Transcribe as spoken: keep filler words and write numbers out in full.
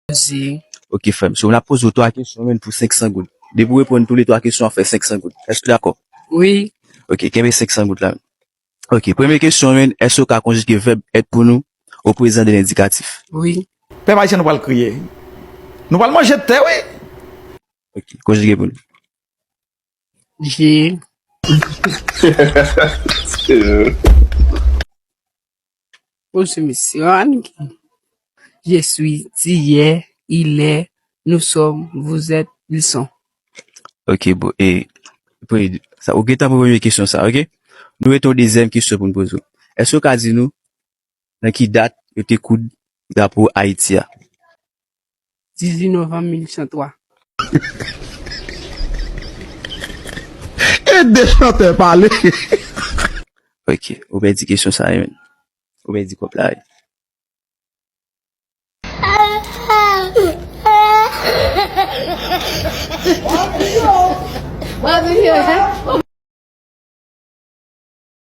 Poze. Ok, frè m. So, n ap poze w twa kesyon, menn, pou senk san goud. Depi w reponn tou le twa kesyon, w ap fè senk san goud. Èske w dakò? Wi. Ok, kenbe senk san goud la. Ok, premye kesyon, menn, èske w ka konjige vèb èt pou nou o prezan de lendikatif? Wi. Pèp ayisyen, nou pral kriye. Nou pral manje tè, wi. Ok, konjige pou nou. Je. Poze mesye, ann ki. Je suis, tu es, il est, nous sommes, vous êtes, ils sont. Ok, bon, e, pou, sa, ou gentan pou premye kesyon sa, ok? Nou mete yon dezyèm kesyon pou n poze w. Èske w ka di nou nan ki dat yo te koud drapo Ayiti a? Dizuit novanm mil uit san twa. E de chantè pale. Ok, ou pèdi kesyon sa, wi, menn. Ou pèdi kòb la, wi.